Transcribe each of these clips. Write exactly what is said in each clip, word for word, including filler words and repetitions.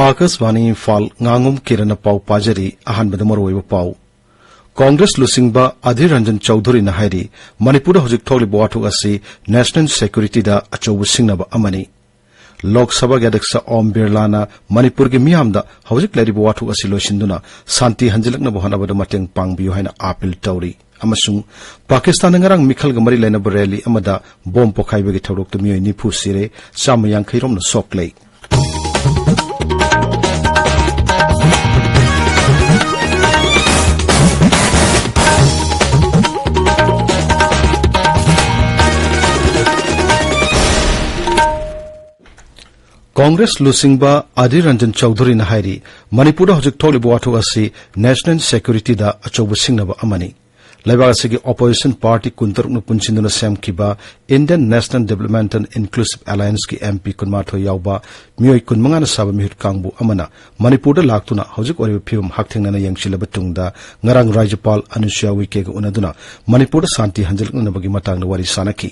ꯑꯥꯀꯥꯁꯕꯥꯅꯤ ꯏꯝꯐꯥꯜ, ꯉꯥꯉꯣꯝ ꯀꯤꯔꯟꯅ ꯄꯥꯎ ꯄꯥꯖꯔꯤ꯫ ꯑꯍꯥꯟꯕꯗ ꯃꯔꯨꯑꯣꯏꯕ ꯄꯥꯎ꯫ ꯀꯣꯡꯒ꯭ꯔꯦꯁ ꯂꯨꯆꯤꯡꯕ ꯑꯙꯤꯔ ꯔꯟꯖꯟ ꯆꯧꯙꯨꯔꯤꯅ ꯍꯥꯏꯔꯤ, ꯃꯅꯤꯄꯨꯔꯗ ꯍꯧꯖꯤꯛ ꯊꯣꯛꯂꯤꯕ ꯋꯥꯊꯣꯛ ꯑꯁꯤ ꯅꯦꯁꯅꯦꯜ ꯁꯦꯀ꯭ꯌꯨꯔꯤꯇꯤꯗ ꯑꯆꯧꯕ ꯁꯤꯡꯅꯕ ꯑꯃꯅꯤ꯫ ꯂꯣꯛ ꯁꯚꯥꯒꯤ ꯑꯗ꯭ꯌꯛꯁ ꯑꯣꯝ ꯕꯤꯔꯂꯥꯅ ꯃꯅꯤꯄꯨꯔꯒꯤ ꯃꯤꯌꯥꯝꯗ ꯍꯧꯖꯤꯛ ꯂꯩꯔꯤꯕ ꯋꯥꯊꯣꯛ ꯑꯁꯤ ꯂꯣꯏꯁꯤꯟꯗꯨꯅ ꯁꯥꯟꯇꯤ ꯍꯟꯖꯤꯜꯂꯛꯅꯕ ꯍꯣꯠꯅꯕꯗ ꯃꯇꯦꯡ ꯄꯥꯡꯕꯤꯌꯨ ꯍꯥꯏꯅ ꯑꯥꯄꯤꯜ ꯇꯧꯔꯤ꯫ ꯑꯃꯁꯨꯡ ꯄꯥꯀꯤꯁꯇꯥꯟꯗ ꯉꯔꯥꯡ ꯃꯤꯈꯜꯒ ꯃꯔꯤ ꯂꯩꯅꯕ ꯔꯦꯂꯤ ꯑꯃꯗ ꯕꯣꯝ ꯄꯣꯈꯥꯏꯕꯒꯤ ꯊꯧꯗꯣꯛꯇ ꯃꯤꯑꯣꯏ ꯅꯤꯐꯨ ꯁꯤꯔꯦ, ꯆꯥꯝꯃ ꯌꯥꯡꯈꯩ ꯔꯣꯝꯅ ꯁꯣꯛꯂꯦ꯫ ꯀꯣꯡꯒ꯭ꯔꯦꯁ ꯂꯨꯆꯤꯡꯕ ꯑꯙꯤꯔ ꯔꯟꯖꯟ ꯆꯧꯙꯨꯔꯤꯅ ꯍꯥꯏꯔꯤ, ꯃꯅꯤꯄꯨꯔꯗ ꯍꯧꯖꯤꯛ ꯊꯣꯛꯂꯤꯕ ꯋꯥꯊꯣꯛ ꯑꯁꯤ ꯅꯦꯁꯅꯦꯜ ꯁꯦꯀ꯭ꯌꯨꯔꯤꯇꯤꯗ ꯑꯆꯧꯕ ꯁꯤꯡꯅꯕ ꯑꯃꯅꯤ꯫ ꯂꯩꯕꯥꯛ ꯑꯁꯤꯒꯤ ꯑꯣꯄꯣꯖꯤꯁꯟ ꯄꯥꯔꯇꯤ ꯀꯨꯟꯇꯔꯨꯛꯅ ꯄꯨꯟꯁꯤꯟꯗꯨꯅ ꯁꯦꯝꯈꯤꯕ ꯏꯟꯗꯤꯌꯟ ꯅꯦꯁꯅꯦꯜ ꯗꯤꯕ꯭ꯂꯞꯃꯦꯟꯇꯦꯜ ꯏꯟꯀ꯭ꯂꯨꯁꯤꯚ ꯑꯦꯂꯥꯌꯟꯁꯀꯤ ꯑꯦꯝ ꯄꯤ ꯀꯨꯟꯃꯥꯊꯣꯏ ꯌꯥꯎꯕ ꯃꯤꯑꯣꯏ ꯀꯨꯟꯃꯉꯥꯅ ꯁꯥꯕ ꯃꯤꯍꯨꯠ ꯀꯥꯡꯕꯨ ꯑꯃꯅ ꯃꯅꯤꯄꯨꯔꯗ ꯂꯥꯛꯇꯨꯅ ꯍꯧꯖꯤꯛ ꯑꯣꯏꯔꯤꯕ ꯐꯤꯕꯝ ꯍꯛꯊꯦꯡꯅꯅ ꯌꯦꯡꯁꯤꯜꯂꯕ ꯇꯨꯡꯗ ꯉꯔꯥꯡ ꯔꯥꯖ꯭ꯌꯄꯥꯜ ꯑꯅꯨꯁꯨꯌꯥ ꯎꯏꯀꯦꯒ ꯎꯅꯗꯨꯅ ꯃꯅꯤꯄꯨꯔꯗ ꯁꯥꯟꯇꯤ ꯍꯟꯖꯤꯜꯂꯛꯅꯅꯕꯒꯤ ꯃꯇꯥꯡꯗ ꯋꯥꯔꯤ ꯁꯥꯟꯅꯈꯤ꯫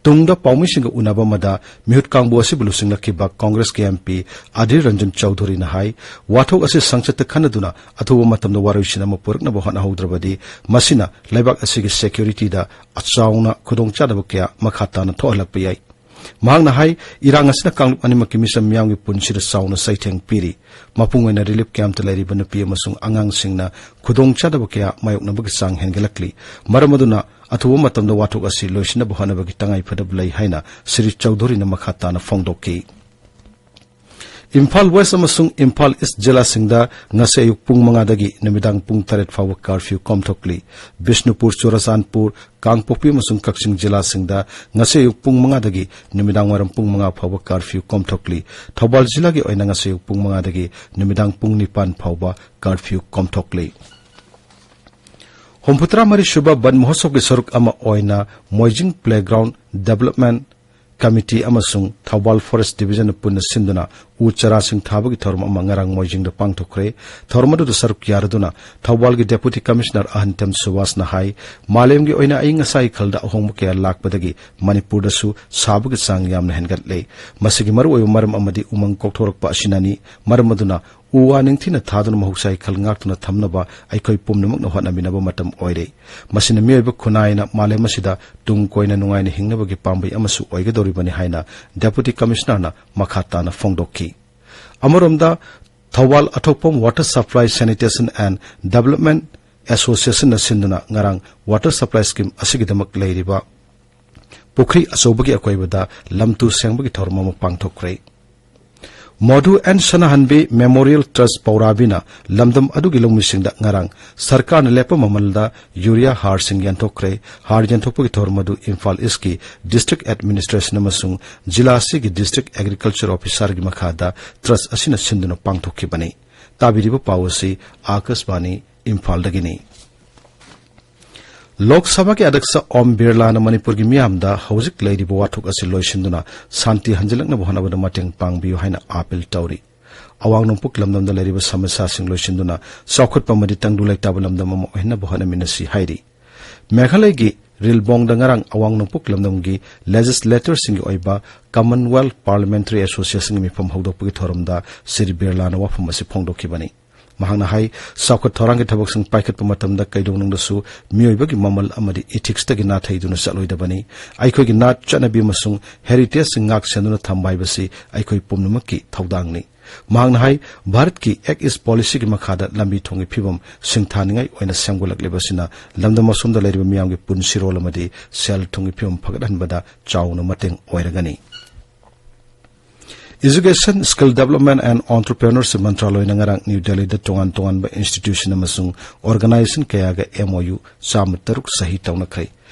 ꯇꯨꯡꯗ ꯄꯥꯎꯃꯤꯁꯤꯡꯒ ꯎꯅꯕ ꯑꯃꯗ ꯃꯤꯍꯨꯠ ꯀꯥꯡꯕꯨ ꯑꯁꯤꯕꯨ ꯂꯨꯆꯤꯡꯂꯛꯈꯤꯕ ꯀꯣꯡꯒ꯭ꯔꯦꯁꯀꯤ ꯑꯦꯝ ꯄꯤ ꯑꯙꯤꯔ ꯔꯟꯖꯟ ꯆꯧꯙꯨꯔꯤꯅ ꯍꯥꯏ, ꯋꯥꯊꯣꯛ ꯑꯁꯤ ꯁꯪꯁꯠꯇ ꯈꯟꯅꯗꯨꯅ ꯑꯊꯨꯕ ꯃꯇꯝꯗ ꯋꯥꯔꯣꯏꯁꯤꯟ ꯑꯃ ꯄꯨꯔꯛꯅꯕ ꯍꯣꯠꯅꯍꯧꯗ꯭ꯔꯕꯗꯤ ꯃꯁꯤꯅ ꯂꯩꯕꯥꯛ ꯑꯁꯤꯒꯤ ꯁꯦꯀ꯭ꯌꯨꯔꯤꯇꯤꯗ ꯑꯆꯥꯎꯅ ꯈꯨꯗꯣꯡꯆꯥꯗꯕ ꯀꯌꯥ ꯃꯈꯥ ꯇꯥꯅ ꯊꯣꯛꯍꯜꯂꯛꯄ ꯌꯥꯏ꯫ ꯃꯍꯥꯛꯅ ꯍꯥꯏ, ꯏꯔꯥꯡ ꯑꯁꯤꯅ ꯀꯥꯡꯂꯨꯞ ꯑꯅꯤꯃꯛꯀꯤ ꯃꯤꯆꯝ ꯃꯤꯌꯥꯝꯒꯤ ꯄꯨꯟꯁꯤꯗ ꯆꯥꯎꯅ ꯆꯩꯊꯦꯡ ꯄꯤꯔꯤ꯫ ꯃꯄꯨꯡ ꯑꯣꯏꯅ ꯔꯤꯂꯤꯐ ꯀꯦꯝꯞꯇ ꯂꯩꯔꯤꯕ ꯅꯨꯄꯤ ꯑꯃꯁꯨꯡ ꯑꯉꯥꯡꯁꯤꯡꯅ ꯈꯨꯗꯣꯡꯆꯥꯗꯕ ꯀꯌꯥ ꯃꯥꯌꯣꯛꯅꯕꯒꯤ ꯆꯥꯡ ꯍꯦꯟꯒꯠꯂꯛꯂꯤ꯫ ꯃꯔꯝ ꯑꯗꯨꯅ ꯑꯊꯨꯕ ꯃꯇꯝꯗ ꯋꯥꯊꯣꯛ ꯑꯁꯤ ꯂꯣꯏꯁꯤꯟꯅꯕ ꯍꯣꯠꯅꯕꯒꯤ ꯇꯉꯥꯏꯐꯗꯕ ꯂꯩ ꯍꯥꯏꯅ ꯁ꯭ꯔꯤ ꯆꯧꯙꯨꯔꯤꯅ ꯃꯈꯥ ꯇꯥꯅ ꯐꯣꯡꯗꯣꯛꯈꯤ꯫ ꯏꯝꯐꯥꯜ ꯋꯦꯁ ꯑꯃꯁꯨꯡ ꯏꯝꯐꯥꯜ ꯏꯁ ꯖꯤꯂꯥꯁꯤꯡꯗ ꯉꯁꯤ ꯑꯌꯨꯛ ꯄꯨꯡ ꯃꯉꯥꯗꯒꯤ ꯅꯨꯃꯤꯗꯥꯡ ꯄꯨꯡ ꯇꯔꯦꯠ ꯐꯥꯎꯕ ꯀꯥꯔꯐ꯭ꯌꯨ ꯀꯣꯝꯊꯣꯛꯂꯤ꯫ ꯕꯤꯁꯅꯨꯄꯨꯔ, ꯆꯨꯔꯆꯥꯟꯄꯨꯔ, ꯀꯥꯡꯄꯣꯛꯄꯤ ꯑꯃꯁꯨꯡ ꯀꯛꯆꯤꯡ ꯖꯤꯂꯥꯁꯤꯡꯗ ꯉꯁꯤ ꯑꯌꯨꯛ ꯄꯨꯡ ꯃꯉꯥꯗꯒꯤ ꯅꯨꯃꯤꯗꯥꯡ ꯋꯥꯏꯔꯝ ꯄꯨꯡ ꯃꯉꯥ ꯐꯥꯎꯕ ꯀꯥꯔꯐ꯭ꯌꯨ ꯀꯣꯝꯊꯣꯛꯂꯤ꯫ ꯊꯧꯕꯥꯜ ꯖꯤꯂꯥꯒꯤ ꯑꯣꯏꯅ ꯉꯁꯤ ꯑꯌꯨꯛ ꯄꯨꯡ ꯃꯉꯥꯗꯒꯤ ꯅꯨꯃꯤꯗꯥꯡ ꯄꯨꯡ ꯅꯤꯄꯥꯟ ꯐꯥꯎꯕ ꯀꯥꯔꯐ꯭ꯌꯨ ꯀꯣꯝꯊꯣꯛꯂꯤ꯫ ꯍꯨꯝꯐꯨꯇꯔꯥ ꯃꯔꯤ ꯁꯨꯕ ꯕꯟ ꯃꯍꯣꯠꯁꯕꯒꯤ ꯁꯔꯨꯛ ꯑꯃ ꯑꯣꯏꯅ ꯃꯣꯏꯖꯤꯡ ꯄ꯭ꯂꯦꯒ꯭ꯔꯥꯎꯟ ꯗꯦꯕꯂꯞꯃꯦꯟ Committee ꯑꯃꯁꯨꯡ ꯊꯧꯕꯥꯜ Forest Division ꯄꯨꯟꯅ ꯁꯤꯟꯗꯨꯅ ꯎ ꯆꯥꯔꯥꯁꯤꯡ ꯊꯥꯕꯒꯤ ꯊꯧꯔꯝ ꯑꯃ ꯉꯔꯥꯡ ꯃꯣꯏꯖꯤꯡꯗ ꯄꯥꯡꯊꯣꯛꯈ꯭ꯔꯦ꯫ ꯊꯧꯔꯝ ꯑꯗꯨꯗ ꯁꯔꯨꯛ ꯌꯥꯔꯗꯨꯅ ꯊꯧꯕꯥꯜꯒꯤ Deputy Commissioner ꯑꯍꯟꯊꯦꯝ ꯁꯨꯕꯥꯁꯅ ꯍꯥꯏ, ꯃꯥꯂꯦꯝꯒꯤ ꯑꯣꯏꯅ ꯑꯏꯪ ꯑꯁꯥꯒꯤ ꯈꯜꯗ ꯑꯍꯣꯡꯕ ꯀꯌꯥ ꯂꯥꯛꯄꯗꯒꯤ ꯃꯅꯤꯄꯨꯔꯗꯁꯨ ꯁꯥꯕꯒꯤ ꯆꯥꯡ ꯌꯥꯝꯅ ꯍꯦꯟꯒꯠꯂꯦ꯫ ꯃꯁꯤꯒꯤ ꯃꯔꯨꯑꯣꯏꯕ ꯃꯔꯝ ꯑꯃꯗꯤ ꯎꯃꯪ ꯀꯣꯛꯊꯣꯔꯛꯄ ꯑꯁꯤꯅꯅꯤ꯫ ꯃꯔꯝ ꯑꯗꯨꯅ ꯎ ꯋꯥ ꯅꯤꯡꯊꯤꯅ ꯊꯥꯗꯨꯅ ꯃꯍꯧꯁꯥꯒꯤ ꯈꯜ ꯉꯥꯛꯇꯨꯅ ꯊꯝꯅꯕ ꯑꯩꯈꯣꯏ ꯄꯨꯝꯅꯃꯛꯅ ꯍꯣꯠꯅꯃꯤꯟꯅꯕ ꯃꯇꯝ ꯑꯣꯏꯔꯦ꯫ ꯃꯁꯤꯅ ꯃꯤꯑꯣꯏꯕ ꯈꯨꯟꯅꯥꯏꯅ ꯃꯥꯂꯦꯝ ꯑꯁꯤꯗ ꯇꯨꯡ ꯀꯣꯏꯅ ꯅꯨꯡꯉꯥꯏꯅ ꯍꯤꯡꯅꯕꯒꯤ ꯄꯥꯝꯕꯩ ꯑꯃꯁꯨ ꯑꯣꯏꯒꯗꯧꯔꯤꯕꯅꯤ ꯍꯥꯏꯅ Deputy Commissionerꯅ ꯃꯈꯥ ꯇꯥꯅ ꯐꯣꯡꯗꯣꯛꯈꯤ꯫ ꯑꯃꯔꯣꯝꯗ, ꯊꯧꯕꯥꯜ ꯑꯊꯣꯛꯄꯝ Water Supply, Sanitation and Development Associationꯅ ꯁꯤꯟꯗꯨꯅ ꯉꯔꯥꯡ Water Supply Scheme ꯑꯁꯤꯒꯤꯗꯃꯛ ꯂꯩꯔꯤꯕ ꯄꯨꯈ꯭ꯔꯤ ꯑꯆꯧꯕꯒꯤ ꯑꯀꯣꯏꯕꯗ ꯂꯝꯇꯨ ꯁꯦꯡꯕꯒꯤ ꯊꯧꯔꯝ ꯑꯃ ꯄꯥꯡꯊꯣꯛꯈ꯭ꯔꯦ꯫ ꯃꯣꯙꯨ ꯑꯦꯟ ꯁꯅꯥꯍꯟꯕꯤ Memorial Trust ꯄꯧꯔꯥꯕꯤꯅ ꯂꯝꯗꯝ ꯑꯗꯨꯒꯤ ꯂꯧꯃꯤꯁꯤꯡꯗ ꯉꯔꯥꯡ ꯁꯔꯀꯥꯔꯅ ꯂꯦꯞꯄ ꯃꯃꯜꯗ ꯌꯨꯔꯤꯌꯥ ꯍꯥꯔꯁꯤꯡ ꯌꯦꯟꯊꯣꯛꯈ꯭ꯔꯦ꯫ ꯍꯥꯔ ꯌꯦꯟꯊꯣꯛꯄꯒꯤ ꯊꯧꯔꯝ ꯑꯗꯨ ꯏꯝꯐꯥꯜ ꯏꯁꯀꯤ District Administration ꯑꯃꯁꯨꯡ ꯖꯤꯂꯥ ꯑꯁꯤꯒꯤ District Agriculture Officerꯒꯤ ꯃꯈꯥꯗ Trust ꯑꯁꯤꯅ ꯁꯤꯟꯗꯨꯅ ꯄꯥꯡꯊꯣꯛꯈꯤꯕꯅꯤ꯫ ꯇꯥꯕꯤꯔꯤꯕ ꯄꯥꯎ ꯑꯁꯤ ꯑꯥꯀꯥꯁꯕꯥꯅꯤ ꯏꯝꯐꯥꯜꯗꯒꯤꯅꯤ꯫ ꯂꯣꯛ ꯁꯚꯥꯒꯤ ꯑꯗ꯭ꯌꯛꯁ ꯑꯣꯝ ꯕꯤꯔꯂꯥꯅ ꯃꯅꯤꯄꯨꯔꯒꯤ ꯃꯤꯌꯥꯝꯗ ꯍꯧꯖꯤꯛ ꯂꯩꯔꯤꯕ ꯋꯥꯊꯣꯛ ꯑꯁꯤ ꯂꯣꯏꯁꯤꯟꯗꯨꯅ ꯁꯥꯟꯇꯤ ꯍꯟꯖꯤꯜꯂꯛꯅꯕ ꯍꯣꯠꯅꯕꯗ ꯃꯇꯦꯡ ꯄꯥꯡꯕꯤꯌꯨ ꯍꯥꯏꯅ ꯑꯥꯄꯤꯜ ꯇꯧꯔꯤ꯫ ꯑꯋꯥꯡ ꯅꯣꯡꯄꯣꯛ ꯂꯝꯗꯝꯗ ꯂꯩꯔꯤꯕ ꯁꯃꯁ꯭ꯌꯥꯁꯤꯡ ꯂꯣꯏꯁꯤꯟꯗꯨꯅ ꯆꯥꯎꯈꯠꯄ ꯑꯃꯗꯤ ꯇꯪꯗꯨ ꯂꯩꯇꯥꯕ ꯂꯝꯗꯝ ꯑꯃ ꯑꯣꯏꯍꯟꯅꯕ ꯍꯣꯠꯅꯃꯤꯟꯅꯁꯤ ꯍꯥꯏꯔꯤ꯫ ꯃꯦꯘꯥꯂꯌꯒꯤ ꯔꯤꯜꯕꯣꯡꯗ ꯉꯔꯥꯡ ꯑꯋꯥꯡ ꯅꯣꯡꯄꯣꯛ ꯂꯝꯗꯝꯒꯤ Legislatorꯁꯤꯡꯒꯤ ꯑꯣꯏꯕ Commonwealth Parliamentary Associationꯒꯤ ꯃꯤꯐꯝ ꯍꯧꯗꯣꯛꯄꯒꯤ ꯊꯧꯔꯝꯗ ꯁ꯭ꯔꯤ ꯕꯤꯔꯂꯥꯅ ꯋꯥꯐꯝ ꯑꯁꯤ ꯐꯣꯡꯗꯣꯛꯈꯤꯕꯅꯤ꯫ ꯃꯍꯥꯛꯅ ꯍꯥꯏ, ꯆꯥꯎꯈꯠ ꯊꯧꯔꯥꯡꯒꯤ ꯊꯕꯛꯁꯤꯡ ꯄꯥꯏꯈꯠꯄ ꯃꯇꯝꯗ ꯀꯩꯗꯧꯅꯨꯡꯗꯁꯨ ꯃꯤꯑꯣꯏꯕꯒꯤ ꯃꯃꯜ ꯑꯃꯗꯤ ethicsꯇꯒꯤ ꯅꯥꯊꯩꯗꯨꯅ ꯆꯠꯂꯣꯏꯗꯕꯅꯤ꯫ ꯑꯩꯈꯣꯏꯒꯤ ꯅꯥꯠ, ꯆꯠꯅꯕꯤ ꯑꯃꯁꯨꯡ heritageꯁꯤꯡ ꯉꯥꯛ ꯁꯦꯟꯗꯨꯅ ꯊꯝꯕ ꯍꯥꯏꯕꯁꯤ ꯑꯩꯈꯣꯏ ꯄꯨꯝꯅꯃꯛꯀꯤ ꯊꯧꯗꯥꯡꯅꯤ꯫ ꯃꯍꯥꯛꯅ ꯍꯥꯏ, ꯚꯥꯔꯠꯀꯤ Act East Policyꯒꯤ ꯃꯈꯥꯗ ꯂꯝꯕꯤ ꯊꯣꯡꯒꯤ ꯐꯤꯕꯝ ꯁꯤꯡꯊꯥꯅꯤꯡꯉꯥꯏ ꯑꯣꯏꯅ ꯁꯦꯝꯒꯠꯂꯛꯂꯤꯕꯁꯤꯅ ꯂꯝꯗꯝ ꯑꯁꯣꯝꯗ ꯂꯩꯔꯤꯕ ꯃꯤꯌꯥꯝꯒꯤ ꯄꯨꯟꯁꯤꯔꯣꯜ ꯑꯃꯗꯤ ꯁꯦꯜ ꯊꯨꯝꯒꯤ ꯐꯤꯕꯝ ꯐꯒꯠꯍꯟꯕꯗ ꯆꯥꯎꯅ ꯃꯇꯦꯡ ꯑꯣꯏꯔꯒꯅꯤ꯫ Education, Skill Development and Entrepreneurship ꯃꯟꯇ꯭ꯔꯥꯂꯣꯏꯅ ꯉꯔꯥꯡ ꯅ꯭ꯌꯨ ꯗꯦꯜꯂꯤꯗ ꯇꯣꯉꯥꯟ ꯇꯣꯉꯥꯟꯕ institution ꯑꯃꯁꯨꯡ organization ꯀꯌꯥꯒ MOU ꯆꯥꯝꯃ ꯇꯔꯨꯛ ꯁꯍꯤ ꯇꯧꯅꯈ꯭ꯔꯦ꯫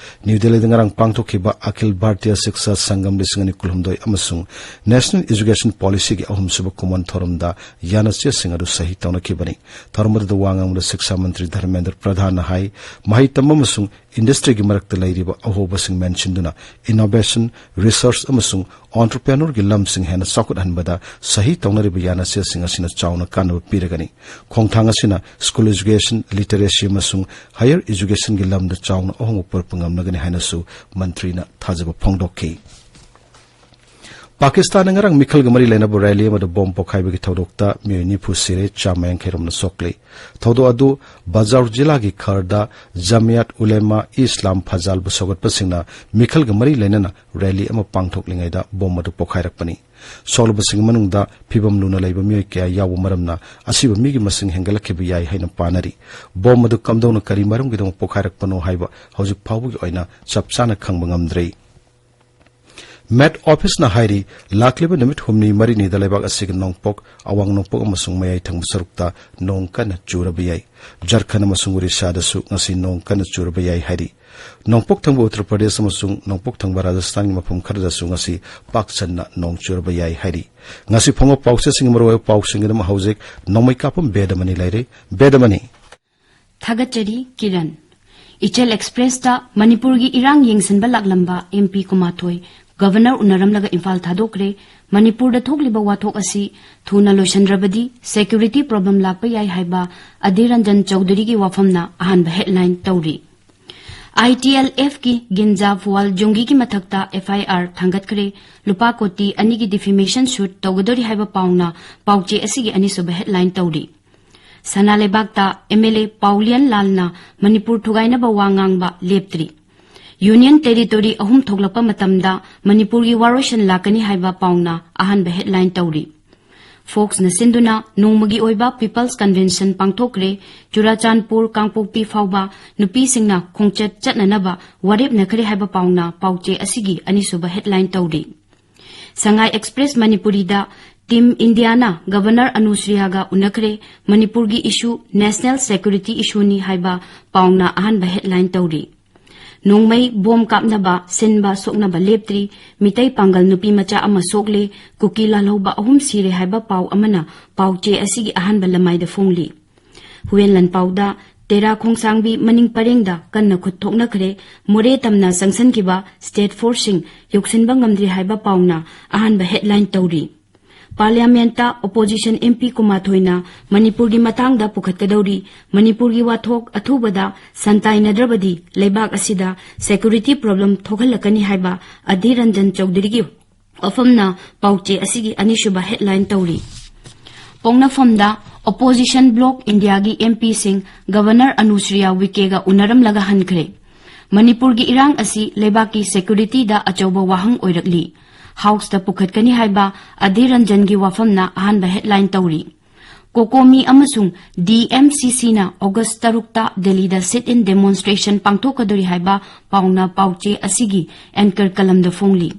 ꯅ꯭ꯌꯨ ꯗꯦꯜꯂꯤꯗ ꯉꯔꯥꯡ ꯄꯥꯡꯊꯣꯛꯈꯤꯕ ꯑꯈꯤꯜ ꯚꯥꯔꯇꯤꯌ ꯁꯤꯛꯁꯥ ꯁꯪꯒꯝ ꯂꯤꯁꯤꯡ ꯑꯅꯤ ꯀꯨꯟꯍꯨꯝꯗꯣꯏ ꯑꯃꯁꯨꯡ ꯅꯦꯁꯅꯦꯜ ꯏꯖꯨꯀꯦꯁꯟ ꯄꯣꯂꯤꯁꯤꯒꯤ ꯑꯍꯨꯝꯁꯨꯕ ꯈꯨꯃꯟ ꯊꯧꯔꯝꯗ ꯌꯥꯅꯆꯦꯁꯤꯡ ꯑꯗꯨ ꯁꯍꯤ ꯇꯧꯅꯈꯤꯕꯅꯤ꯫ ꯊꯧꯔꯝ ꯑꯗꯨꯗ ꯋꯥ ꯉꯥꯡꯕꯗ ꯁꯤꯛꯁꯥ ꯃꯟꯇ꯭ꯔꯤ ꯙꯔꯃꯦꯟꯗ꯭ꯔ ꯄ꯭ꯔꯙꯥꯟꯅ ꯍꯥꯏ, ꯃꯍꯩ ꯇꯝꯕ ꯑꯃꯁꯨꯡ ꯏꯟꯗꯁꯇ꯭ꯔꯤꯒꯤ ꯃꯔꯛꯇ ꯂꯩꯔꯤꯕ ꯑꯍꯣꯕꯁꯤꯡ ꯃꯦꯟꯁꯤꯟꯗꯨꯅ innovation, research ꯑꯃꯁꯨꯡ entrepreneurꯒꯤ ꯂꯝꯁꯤꯡ ꯍꯦꯟꯅ ꯆꯥꯎꯈꯠꯍꯟꯕꯗ ꯁꯍꯤ ꯇꯧꯅꯔꯤꯕ ꯌꯥꯅꯆꯦꯁꯤꯡ ꯑꯁꯤꯅ ꯆꯥꯎꯅ ꯀꯥꯟꯅꯕ ꯄꯤꯔꯒꯅꯤ꯫ ꯈꯣꯡꯊꯥꯡ ꯑꯁꯤꯅ school education, literacy ꯑꯃꯁꯨꯡ higher educationꯒꯤ ꯂꯝꯗ ꯆꯥꯎꯅ ꯑꯍꯣꯡꯕ ꯄꯨꯔꯛꯄ ꯉꯝꯂꯒꯅꯤ ꯍꯥꯏꯅꯁꯨ ꯃꯟꯇ꯭ꯔꯤꯅ ꯊꯥꯖꯕ ꯐꯣꯡꯗꯣꯛꯈꯤ꯫ ꯄꯥꯀꯤꯁꯇꯥꯟꯗ ꯉꯔꯥꯡ ꯃꯤꯈꯜꯒ ꯃꯔꯤ ꯂꯩꯅꯕ rally ꯑꯃꯗ ꯕꯣꯝ ꯄꯣꯈꯥꯏꯕꯒꯤ ꯊꯧꯗꯣꯛꯇ ꯃꯤꯑꯣꯏ ꯅꯤꯐꯨ ꯁꯤꯔꯦ, ꯆꯥꯝꯃ ꯌꯥꯡꯈꯩ ꯔꯣꯝꯅ ꯁꯣꯛꯂꯤ꯫ ꯊꯧꯗꯣꯛ ꯑꯗꯨ ꯕꯖꯥꯎꯔ ꯖꯤꯂꯥꯒꯤ ꯈꯔꯗ ꯖꯃꯤꯌꯥꯠ ꯎꯂꯦꯃꯥ ꯏ ꯏꯁꯂꯥꯝ ꯐꯖꯥꯜꯕꯨ ꯁꯧꯒꯠꯄꯁꯤꯡꯅ ꯃꯤꯈꯜꯒ ꯃꯔꯤ ꯂꯩꯅꯅ rally ꯑꯃ ꯄꯥꯡꯊꯣꯛꯂꯤꯉꯩꯗ ꯕꯣꯝ ꯑꯗꯨ ꯄꯣꯈꯥꯏꯔꯛꯄꯅꯤ꯫ ꯁꯣꯛꯂꯕꯁꯤꯡꯒꯤ ꯃꯅꯨꯡꯗ ꯐꯤꯕꯝ ꯂꯨꯅ ꯂꯩꯕ ꯃꯤꯑꯣꯏ ꯀꯌꯥ ꯌꯥꯎꯕ ꯃꯔꯝꯅ ꯑꯁꯤꯕ ꯃꯤꯒꯤ ꯃꯁꯤꯡ ꯍꯦꯟꯒꯠꯂꯛꯈꯤꯕ ꯌꯥꯏ ꯍꯥꯏꯅ ꯄꯥꯅꯔꯤ꯫ ꯕꯣꯝ ꯑꯗꯨ ꯀꯝꯗꯧꯅ ꯀꯔꯤ ꯃꯔꯝꯒꯤꯗꯃꯛ ꯄꯣꯈꯥꯏꯔꯛꯄꯅꯣ ꯍꯥꯏꯕ ꯍꯧꯖꯤꯛ ꯐꯥꯎꯕꯒꯤ ꯑꯣꯏꯅ ꯆꯞ ꯆꯥꯅ ꯈꯪꯕ ꯉꯝꯗ꯭ꯔꯤ꯫ ꯃꯦꯠ ꯑꯣꯐꯤꯁꯅ ꯍꯥꯏꯔꯤ, ꯂꯥꯛꯂꯤꯕ ꯅꯨꯃꯤꯠ ꯍꯨꯝꯅꯤ ꯃꯔꯤꯅꯤꯗ ꯂꯩꯕꯥꯛ ꯑꯁꯤꯒꯤ ꯅꯣꯡꯄꯣꯛ, ꯑꯋꯥꯡ ꯅꯣꯡꯄꯣꯛ ꯑꯃꯁꯨꯡ ꯃꯌꯥꯏ ꯊꯪꯕ ꯁꯔꯨꯛꯇ ꯅꯣꯡ ꯀꯟꯅ ꯆꯨꯔꯕ ꯌꯥꯏ꯫ ꯖꯔꯈꯟ ꯑꯃꯁꯨꯡ ꯎꯔꯤꯁꯥꯗꯁꯨ ꯉꯁꯤ ꯅꯣꯡ ꯀꯟꯅ ꯆꯨꯔꯕ ꯌꯥꯏ ꯍꯥꯏꯔꯤ꯫ ꯅꯣꯡꯄꯣꯛ ꯊꯪꯕ ꯎꯠꯇꯔ ꯄ꯭ꯔꯗꯦꯁ ꯑꯃꯁꯨꯡ ꯅꯣꯡꯄꯣꯛ ꯊꯪꯕ ꯔꯥꯖꯁꯊꯥꯟꯒꯤ ꯃꯐꯝ ꯈꯔꯗꯁꯨ ꯉꯁꯤ ꯄꯥꯛ ꯁꯟꯅ ꯅꯣꯡ ꯆꯨꯔꯕ ꯌꯥꯏ ꯍꯥꯏꯔꯤ꯫ ꯉꯁꯤ ꯐꯣꯡꯕ ꯄꯥꯎꯆꯦꯁꯤꯡꯒꯤ ꯃꯔꯨꯑꯣꯏꯕ ꯄꯥꯎꯁꯤꯡꯒꯤꯗꯃꯛ ꯍꯧꯖꯤꯛ ꯅꯣꯡꯃꯩ ꯀꯥꯞꯄꯝ ꯕꯦꯗꯃꯅꯤ ꯂꯩꯔꯦ꯫ ꯕꯦꯗꯃꯅꯤ꯫ ꯊꯥꯒꯠꯆꯔꯤ, ꯀꯤꯔꯟ꯫ ꯏꯆꯦꯜ ꯑꯦꯛꯁꯄ꯭ꯔꯦꯁꯇ ꯃꯅꯤꯄꯨꯔꯒꯤ ꯏꯔꯥꯡ ꯌꯦꯡꯁꯤꯟꯕ ꯂꯥꯛꯂꯝꯕ ꯑꯦꯝ ꯄꯤ ꯀꯨꯟꯃꯥꯊꯣꯏ ꯒꯚꯔꯅꯔ ꯎꯅꯔꯝꯂꯒ ꯏꯝꯐꯥꯜ ꯊꯥꯗꯣꯛꯈ꯭ꯔꯦ꯫ ꯃꯅꯤꯄꯨꯔꯗ ꯊꯣꯛꯂꯤꯕ ꯋꯥꯊꯣꯛ ꯑꯁꯤ ꯊꯨꯅ ꯂꯣꯏꯁꯤꯟꯗ꯭ꯔꯕꯗꯤ security problem ꯂꯥꯛꯄ ꯌꯥꯏ ꯍꯥꯏꯕ ꯑꯙꯤꯔ ꯔꯟꯖꯟ ꯆꯧꯙꯨꯔꯤꯒꯤ ꯋꯥꯐꯝꯅ ꯑꯍꯥꯟꯕ headline ꯇꯧꯔꯤ꯫ ꯑꯥꯏ ꯇꯤ ꯑꯦꯜ ꯑꯦꯐꯀꯤ ꯒꯤꯟꯖꯥ ꯐꯨꯋꯥꯜ ꯖꯨꯡꯒꯤꯒꯤ ꯃꯊꯛꯇ ꯑꯦꯐ ꯑꯥꯏ ꯑꯥꯔ ꯊꯥꯡꯒꯠꯈ꯭ꯔꯦ꯫ ꯂꯨꯄꯥ ꯀꯣꯇꯤ ꯑꯅꯤꯒꯤ defamation suit ꯇꯧꯒꯗꯧꯔꯤ ꯍꯥꯏꯕ ꯄꯥꯎꯅ ꯄꯥꯎꯆꯦ ꯑꯁꯤꯒꯤ ꯑꯅꯤꯁꯨꯕ headline ꯇꯧꯔꯤ꯫ ꯁꯅꯥ ꯂꯩꯕꯥꯛꯇ ꯑꯦꯝ ꯑꯦꯜ ꯑꯦ ꯄꯥꯎꯂꯤꯌꯟ ꯂꯥꯜꯅ ꯃꯅꯤꯄꯨꯔ ꯊꯨꯒꯥꯏꯅꯕ ꯋꯥ ꯉꯥꯡꯕ ꯂꯦꯞꯇ꯭ꯔꯤ꯫ Union territory ꯑꯍꯨꯝ ꯊꯣꯛꯂꯛꯄ ꯃꯇꯝꯗ ꯃꯅꯤꯄꯨꯔꯒꯤ ꯋꯥꯔꯣꯏꯁꯤꯟ ꯂꯥꯛꯀꯅꯤ ꯍꯥꯏꯕ ꯄꯥꯎꯅ ꯑꯍꯥꯟꯕ headline ꯇꯧꯔꯤ꯫ ꯐꯣꯛꯁꯅ ꯁꯤꯟꯗꯨꯅ ꯅꯣꯡꯃꯒꯤ ꯑꯣꯏꯕ People's Convention ꯄꯥꯡꯊꯣꯛꯈ꯭ꯔꯦ꯫ ꯆꯨꯔꯥꯆꯥꯟꯄꯨꯔ, ꯀꯥꯡꯄꯣꯛꯄꯤ ꯐꯥꯎꯕ ꯅꯨꯄꯤꯁꯤꯡꯅ ꯈꯣꯡꯆꯠ ꯆꯠꯅꯅꯕ ꯋꯥꯔꯦꯞꯅꯈ꯭ꯔꯦ ꯍꯥꯏꯕ ꯄꯥꯎꯅ ꯄꯥꯎꯆꯦ ꯑꯁꯤꯒꯤ ꯑꯅꯤꯁꯨꯕ headline ꯇꯧꯔꯤ꯫ ꯁꯉꯥꯏ ꯑꯦꯛꯁꯄ꯭ꯔꯦꯁ ꯃꯅꯤꯄꯨꯔꯤꯗ ꯇꯤꯝ ꯏꯟꯗꯤꯌꯥꯅ ꯒꯚꯔꯅꯔ ꯑꯅꯨꯁ꯭ꯔꯤꯌꯥꯒ ꯎꯅꯈ꯭ꯔꯦ꯫ ꯃꯅꯤꯄꯨꯔꯒꯤ issue national security issueꯅꯤ ꯍꯥꯏꯕ ꯄꯥꯎꯅ ꯑꯍꯥꯟꯕ headline ꯇꯧꯔꯤ꯫ ꯅꯣꯡꯃꯩ ꯕꯣꯝ ꯀꯥꯞꯅꯕ ꯁꯤꯟꯕ ꯁꯣꯛꯅꯕ ꯂꯦꯞꯇ꯭ꯔꯤ꯫ ꯃꯤꯇꯩ ꯄꯥꯡꯒꯜ ꯅꯨꯄꯤ ꯃꯆꯥ ꯑꯃ ꯁꯣꯛꯂꯦ꯫ ꯀꯨꯀꯤ ꯂꯥꯜꯍꯧꯕ ꯑꯍꯨꯝ ꯁꯤꯔꯦ ꯍꯥꯏꯕ ꯄꯥꯎ ꯑꯃꯅ ꯄꯥꯎ ꯆꯦ ꯑꯁꯤꯒꯤ ꯑꯍꯥꯟꯕ ꯂꯃꯥꯏꯗ ꯐꯣꯡꯂꯤ꯫ ꯍꯨꯋꯦꯟ ꯂꯥꯟꯄꯥꯎꯗ ꯇꯦꯔꯥ ꯈꯣꯡꯁꯥꯡꯕꯤ ꯃꯅꯤꯡ ꯄꯔꯦꯡꯗ ꯀꯟꯅ ꯈꯨꯠ ꯊꯣꯛꯅꯈ꯭ꯔꯦ꯫ ꯃꯣꯔꯦ ꯇꯝꯅ ꯆꯪꯁꯤꯟꯈꯤꯕ ꯁ꯭ꯇꯦꯠ ꯐꯣꯔꯁꯁꯤꯡ ꯌꯧꯁꯤꯟꯕ ꯉꯝꯗ꯭ꯔꯤ ꯍꯥꯏꯕ ꯄꯥꯎꯅ ꯑꯍꯥꯟꯕ ꯍꯦꯗꯂꯥꯏꯟ ꯇꯧꯔꯤ꯫ ꯄꯥꯔꯂꯤꯌꯥꯃꯦꯟꯠꯇ ꯑꯣꯄꯣꯖꯤꯁꯟ ꯑꯦꯝ ꯄꯤ ꯀꯨꯃꯥꯊꯣꯏꯅ ꯃꯅꯤꯄꯨꯔꯒꯤ ꯃꯇꯥꯡꯗ ꯄꯨꯈꯠꯀꯗꯧꯔꯤ꯫ ꯃꯅꯤꯄꯨꯔꯒꯤ ꯋꯥꯊꯣꯛ ꯑꯊꯨꯕꯗ ꯁꯟꯇꯥꯏꯅꯗ꯭ꯔꯕꯗꯤ ꯂꯩꯕꯥꯛ ꯑꯁꯤꯗ ꯁꯦꯀ꯭ꯌꯨꯔꯤꯇꯤ ꯄ꯭ꯔꯣꯕ꯭ꯂꯦꯝ ꯊꯣꯛꯍꯜꯂꯛꯀꯅꯤ ꯍꯥꯏꯕ ꯑꯙꯤꯔ ꯔꯟꯖꯟ ꯆꯧꯙꯨꯔꯤꯒꯤ ꯋꯥꯐꯝꯅ ꯄꯥꯎꯆꯦ ꯑꯁꯤꯒꯤ ꯑꯅꯤꯁꯨꯕ ꯍꯦꯗꯂꯥꯏꯟ ꯇꯧꯔꯤ꯫ ꯄꯣꯛꯅꯐꯝꯗ ꯑꯣꯄꯣꯖꯤꯁꯟ ꯕ꯭ꯂꯣꯛ ꯏꯟꯗꯤꯌꯥꯒꯤ ꯑꯦꯝ ꯄꯤꯁꯤꯡ ꯒꯕꯔꯅꯔ ꯑꯅꯨꯁ꯭ꯔꯤꯌꯥ ꯎꯏꯀꯦꯒ ꯎꯅꯔꯝꯂꯒ ꯍꯟꯈ꯭ꯔꯦ꯫ ꯃꯅꯤꯄꯨꯔꯒꯤ ꯏꯔꯥꯡ ꯑꯁꯤ ꯂꯩꯕꯥꯛꯀꯤ ꯁꯦꯀ꯭ꯌꯨꯔꯤꯇꯤꯗ ꯑꯆꯧꯕ ꯋꯥꯍꯪ ꯑꯣꯏꯔꯛꯂꯤ꯫ ꯍꯥꯎꯁꯇ ꯄꯨꯈꯠꯀꯅꯤ ꯍꯥꯏꯕ ꯑꯙꯤꯔ ꯔꯟꯖꯟꯒꯤ ꯋꯥꯐꯝꯅ ꯑꯍꯥꯟꯕ ꯍꯦꯗꯂꯥꯏꯟ ꯇꯧꯔꯤ꯫ ꯀꯣꯀꯣꯃꯤ ꯑꯃꯁꯨꯡ ꯗꯤ ꯑꯦꯝ ꯁꯤ ꯁꯤꯅ ꯑꯣꯒꯁ ꯇꯔꯨꯛꯇ ꯗꯦꯜꯂꯤꯗ ꯁꯤꯠ ꯏꯟ ꯗꯦꯃꯣꯟꯁꯇ꯭ꯔꯦꯁꯟ ꯄꯥꯡꯊꯣꯛꯀꯗꯣꯔꯤ ꯍꯥꯏꯕ ꯄꯥꯎꯅ ꯄꯥꯎꯆꯦ ꯑꯁꯤꯒꯤ ꯑꯦꯡꯀꯔ ꯀꯂꯝꯗ ꯐꯣꯡꯂꯤ꯫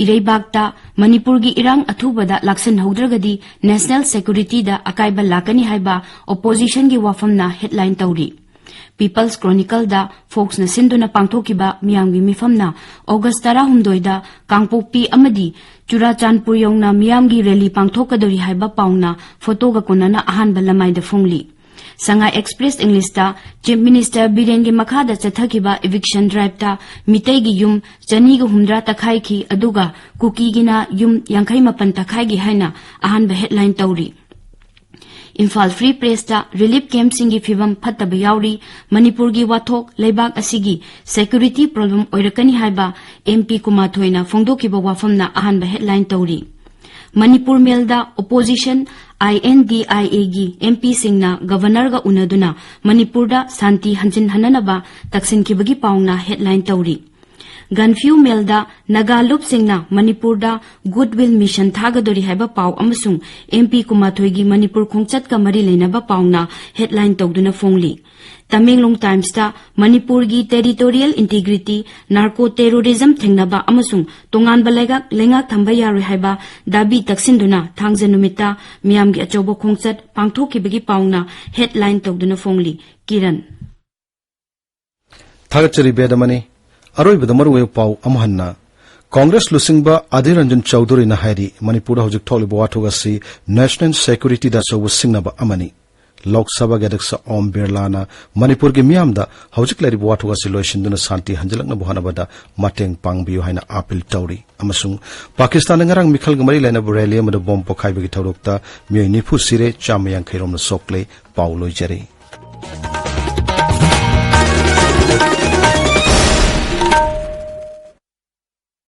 ꯏꯔꯩꯕꯥꯛꯇ ꯃꯅꯤꯄꯨꯔꯒꯤ ꯏꯔꯥꯡ ꯑꯊꯨꯕꯗ ꯂꯥꯛꯁꯤꯟꯍꯧꯗ꯭ꯔꯒꯗꯤ ꯅꯦꯁꯅꯦꯜ ꯁꯦꯀ꯭ꯌꯨꯔꯤꯇꯤꯗ ꯑꯀꯥꯏꯕ ꯂꯥꯛꯀꯅꯤ ꯍꯥꯏꯕ ꯑꯣꯄꯣꯖꯤꯁꯟꯒꯤ ꯋꯥꯐꯝꯅ ꯍꯦꯗꯂꯥꯏꯟ ꯇꯧꯔꯤ꯫ ꯄꯤꯄꯜꯁ ꯀ꯭ꯔꯣꯅꯤꯀꯜꯗ ꯐꯣꯛꯁꯅ ꯁꯤꯟꯗꯨꯅ ꯄꯥꯡꯊꯣꯛꯈꯤꯕ ꯃꯤꯌꯥꯝꯒꯤ ꯃꯤꯐꯝꯅ ꯑꯣꯒꯁ ꯇꯔꯥꯍꯨꯝꯗꯣꯏꯗ ꯀꯥꯡꯄꯣꯛꯄꯤ ꯑꯃꯗꯤ ꯆꯨꯔꯥꯆꯥꯟꯄꯨꯔ ꯌꯧꯅ ꯃꯤꯌꯥꯝꯒꯤ ꯔꯦꯂꯤ ꯄꯥꯡꯊꯣꯛꯀꯗꯧꯔꯤ ꯍꯥꯏꯕ ꯄꯥꯎꯅ ꯐꯣꯇꯣꯒ ꯀꯣꯟꯅꯅ ꯑꯍꯥꯟꯕ ꯂꯃꯥꯏꯗ ꯐꯣꯡꯂꯤ꯫ ꯁꯉꯥꯏ ꯑꯦꯛꯁꯄ꯭ꯔꯦꯁ ꯏꯪꯂꯤꯁꯇ ꯆꯤꯐ ꯃꯤꯅꯤꯁꯇꯔ ꯕꯤꯔꯦꯟꯒꯤ ꯃꯈꯥꯗ ꯆꯠꯊꯈꯤꯕ ꯏꯚꯤꯛꯁꯟ ꯗ꯭ꯔꯥꯏꯚꯇ ꯃꯤꯇꯩꯒꯤ ꯌꯨꯝ ꯆꯅꯤꯒ ꯍꯨꯝꯗ꯭ꯔꯥ ꯇꯛꯈꯥꯏꯈꯤ, ꯑꯗꯨꯒ ꯀꯨꯀꯤꯒꯤꯅ ꯌꯨꯝ ꯌꯥꯡꯈꯩ ꯃꯥꯄꯟ ꯇꯛꯈꯥꯏꯈꯤ ꯍꯥꯏꯅ ꯑꯍꯥꯟꯕ ꯍꯦꯗꯂꯥꯏꯟ ꯇꯧꯔꯤ꯫ ꯏꯝꯐꯥꯜ ꯐ꯭ꯔꯤ ꯄ꯭ꯔꯦꯁꯇ ꯔꯤꯂꯤꯐ ꯀꯦꯝꯞꯁꯤꯡꯒꯤ ꯐꯤꯚꯝ ꯐꯠꯇꯕ ꯌꯥꯎꯔꯤ꯫ ꯃꯅꯤꯄꯨꯔꯒꯤ ꯋꯥꯊꯣꯛ ꯂꯩꯕꯥꯛ ꯑꯁꯤꯒꯤ ꯁꯦꯀ꯭ꯌꯨꯔꯤꯇꯤ ꯄ꯭ꯔꯣꯕ꯭ꯂꯦꯝ ꯑꯣꯏꯔꯛꯀꯅꯤ ꯍꯥꯏꯕ ꯑꯦꯝ ꯄꯤ ꯀꯨꯃꯥꯊꯣꯏꯅ ꯐꯣꯡꯗꯣꯛꯈꯤꯕ ꯋꯥꯐꯝꯅ ꯑꯍꯥꯟꯕ ꯍꯦꯗꯂꯥꯏꯟ ꯇꯧꯔꯤ꯫ ꯃꯅꯤꯄꯨꯔ ꯃꯦꯜꯗ opposition I N D I ꯑꯦꯒꯤ ꯑꯦꯝ ꯄꯤꯁꯤꯡꯅ ꯒꯕꯔꯅꯔꯒ ꯎꯅꯗꯨꯅ ꯃꯅꯤꯄꯨꯔꯗ ꯁꯥꯟꯇꯤ ꯍꯟꯖꯤꯟꯍꯟꯅꯅꯕ ꯇꯛꯁꯤꯟꯈꯤꯕꯒꯤ ꯄꯥꯎꯅ ꯍꯦꯗꯂꯥꯏꯟ ꯇꯧꯔꯤ꯫ ꯒꯟꯐ꯭ꯌꯨ ꯃꯦꯜꯗ ꯅꯥꯒꯥ ꯂꯨꯞꯁꯤꯡꯅ ꯃꯅꯤꯄꯨꯔꯗ ꯒꯨꯗ ꯋꯤꯜ ꯃꯤꯁꯟ ꯊꯥꯒꯗꯣꯔꯤ ꯍꯥꯏꯕ ꯄꯥꯎ ꯑꯃꯁꯨꯡ ꯑꯦꯝ ꯄꯤ ꯀꯨꯃꯥꯊꯣꯏꯒꯤ ꯃꯅꯤꯄꯨꯔ ꯈꯣꯡꯆꯠꯀ ꯃꯔꯤ ꯂꯩꯅꯕ ꯄꯥꯎꯅ ꯍꯦꯗꯂꯥꯏꯟ ꯇꯧꯗꯨꯅ ꯐꯣꯡꯂꯤ꯫ ꯇꯃꯦꯡꯂꯣꯡ ꯇꯥꯏꯝꯁꯇ ꯃꯅꯤꯄꯨꯔꯒꯤ ꯇꯦꯔꯤꯇꯣꯔꯤꯌꯦꯜ ꯏꯟꯇꯤꯒ꯭ꯔꯤꯇꯤ, ꯅꯥꯔꯀꯣ ꯇꯦꯔꯣꯔꯤꯖꯝ ꯊꯦꯡꯅꯕ ꯑꯃꯁꯨꯡ ꯇꯣꯉꯥꯟꯕ ꯂꯩꯉꯥꯛ, ꯂꯩꯉꯥꯛ ꯊꯝꯕ ꯌꯥꯔꯣꯏ ꯍꯥꯏꯕ ꯗꯥꯕꯤ ꯇꯛꯁꯤꯟꯗꯨꯅ ꯊꯥꯡꯖ ꯅꯨꯃꯤꯠꯇ ꯃꯤꯌꯥꯝꯒꯤ ꯑꯆꯧꯕ ꯈꯣꯡꯆꯠ ꯄꯥꯡꯊꯣꯛꯈꯤꯕꯒꯤ ꯄꯥꯎꯅ ꯍꯦꯗꯂꯥꯏꯟ ꯇꯧꯗꯨꯅ ꯐꯣꯡꯂꯤ꯫ ꯀꯤꯔꯟ꯫ ꯊꯥꯒꯠꯆꯔꯤ ꯕꯦꯗꯃꯅꯤ꯫ ꯑꯔꯣꯏꯕꯗ ꯃꯔꯨꯑꯣꯏꯕ ꯄꯥꯎ ꯑꯃꯨꯛ ꯍꯟꯅ꯫ ꯀꯣꯡꯒ꯭ꯔꯦꯁ ꯂꯨꯆꯤꯡꯕ ꯑꯙꯤꯔ ꯔꯟꯖꯟ ꯆꯧꯙꯨꯔꯤꯅ ꯍꯥꯏꯔꯤ, ꯃꯅꯤꯄꯨꯔꯗ ꯍꯧꯖꯤꯛ ꯊꯣꯛꯂꯤꯕ ꯋꯥꯊꯣꯛ ꯑꯁꯤ national securityꯗ ꯑꯆꯧꯕ ꯁꯤꯡꯅꯕ ꯑꯃꯅꯤ꯫ ꯂꯣꯛ ꯁꯚꯥꯒꯤ ꯑꯗ꯭ꯌꯛꯁ ꯑꯣꯝ ꯕꯤꯔꯂꯥꯅ ꯃꯅꯤꯄꯨꯔꯒꯤ ꯃꯤꯌꯥꯝꯗ ꯍꯧꯖꯤꯛ ꯂꯩꯔꯤꯕ ꯋꯥꯊꯣꯛ ꯑꯁꯤ ꯂꯣꯏꯁꯤꯟꯗꯨꯅ ꯁꯥꯟꯇꯤ ꯍꯟꯖꯤꯜꯂꯛꯅꯕ ꯍꯣꯠꯅꯕꯗ ꯃꯇꯦꯡ ꯄꯥꯡꯕꯤꯌꯨ ꯍꯥꯏꯅ ꯑꯥꯄꯤꯜ ꯇꯧꯔꯤ꯫ ꯑꯃꯁꯨꯡ ꯄꯥꯀꯤꯁꯇꯥꯟꯗ ꯉꯔꯥꯡ ꯃꯤꯈꯜꯒ ꯃꯔꯤ ꯂꯩꯅꯕ ꯔꯦꯂꯤ ꯑꯃꯗ ꯕꯣꯝ ꯄꯣꯈꯥꯏꯕꯒꯤ ꯊꯧꯗꯣꯛꯇ ꯃꯤꯑꯣꯏ ꯅꯤꯐꯨ ꯁꯤꯔꯦ, ꯆꯥꯝꯃ ꯌꯥꯡꯈꯩ ꯔꯣꯝꯅ ꯁꯣꯛꯂꯦ꯫ ꯄꯥꯎ ꯂꯣꯏꯖꯔꯦ꯫